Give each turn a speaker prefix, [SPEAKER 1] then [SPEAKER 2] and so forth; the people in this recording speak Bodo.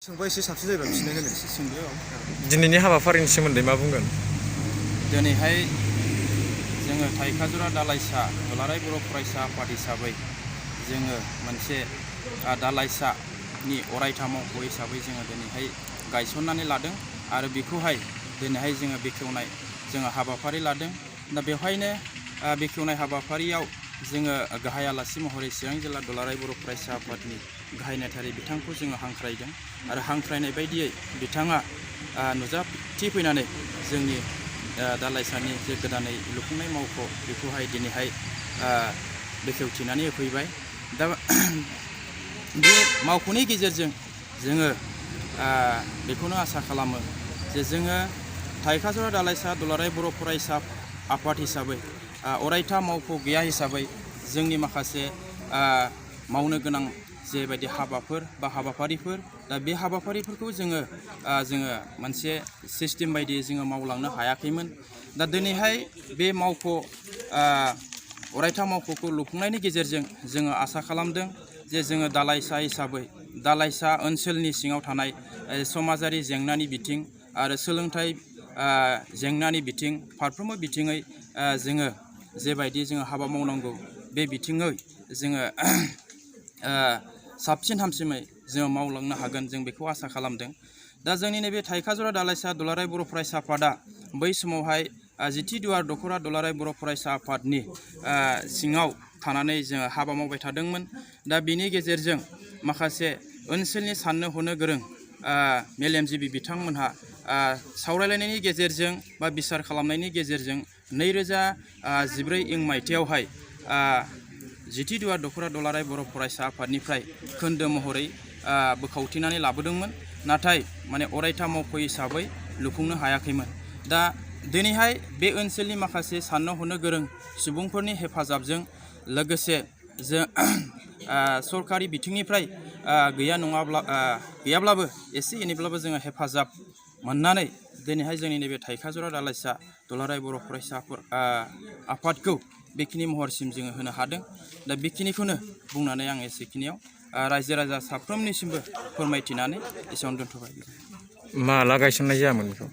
[SPEAKER 1] सोंबा एसे साबसिन जायोबा फिननाय होनो एसे सोंदो।
[SPEAKER 2] दिनैनि हाबाफारिनि सोमोन्दै मा बुंगोन?
[SPEAKER 3] दिनैहाय जोङो थाइखाजुरा दालाइसा दुलाराय बर' फरायसा आफाद हिसाबै जोङो मोनसे दालाइसानि अरायथा मावख' हिसाबै जोङो दिनैहाय गायसननानै लादों आरो बेखौहाय दिनैहाय जोङो बेखेवनाय जोङो हाबाफारि लादों। दा बेवहायनो बेखेवनाय हाबाफारियाव जोङो गाहाय आलासि महरै चिरां जिल्ला दुलाराय बर' फरायसा आफादनि गाहाय नेहाथारि बिथांखौ जोङो हांख्रायदों आरो हांख्रायनाय बायदियै बिथाङा नुजाथिफैनानै जोंनि दालाइसानि जे गोदानै लुफुंनाय मावख' बेखौहाय दिनैहाय बेखेवथिनानै होफैबाय। दा बे मावख'नि गेजेरजों जोङो बेखौनो आसा खालामो जे जोङो थाइखाजुरा दालाइसा दुलाराय बर' फरायसा आफाद हिसाबै अरायथा मावख' गैया हिसाबै जोंनि माखासे मावनो गोनां जेबायदि हाबाफोर बा हाबाफारिफोर दा बे हाबाफारिफोरखौ जोङो मोनसे सिस्टेम बायदियै जोङो मावलांनो हायाखैमोन। दा दिनैहाय बे मावख' अरायथा मावख'खौ लुफुंनायनि गेजेरजों जोङो आसा खालामदों जे जोङो दालाइसा हिसाबै दालाइसा ओनसोलनि सिङाव थानाय समाजारि जेंनानि बिथिं आरो सोलोंथाइ जेंनानि बिथिं फारफ्रोमबो बिथिङै जोङो जेबायदि जोङो हाबा मावनांगौ बे बिथिङै जोङो साबसिन हामसिनै जोङो मावलांनो हागोन जों बेखौ आसा खालामदों। दा जोंनि नैबे थाइखाजुरा दालाइसा दुलाराय बर' फरायसा आफादा बै समावहाय जिथि दुवार दख'रा दुलाराय बर' फरायसा आफादनि सिङाव थानानै जोङो हाबा मावबाय थादोंमोन। दा बिनि गेजेरजों माखासे ओनसोलनि साननो हनो गोरों मेलेमजिबि बिथांमोनहा सावरायलायनायनि गेजेरजों बा बिसार खालामनायनि गेजेरजों 2014 मायथाइयावहाय जिथि दुवार दख'रा दुलाराय बर' फरायसा आफादनिफ्राय खोन्दो महरै बोखावथिनानै लाबोदोंमोन। नाथाय माने अरायथा मावख' हिसाबै लुफुंनो हायाखैमोन। दा दिनैहाय बे ओनसोलनि माखासे साननो हनो गोरों सुबुंफोरनि हेफाजाबजों लोगोसे जों सरकारि बिथिंनिफ्राय गैयाब्लाबो एसे एनैब्लाबो जोङो हेफाजाब मोननानै दिनैहाय जोंनि नैबे थाइखाजुरा दालाइसा दुलाराय बर' फरायसा आफादखौ बेखिनि महरसिम जोङो होनो हादों। दा बेखिनिखौनो बुंनानै आं एसेखिनियाव रायजो राजा साफ्रोमनिसिमबो फोरमायथिनानै एसेयावनो दोनथ'बाय।
[SPEAKER 2] माला गायसननाय जायामोन बेखौ?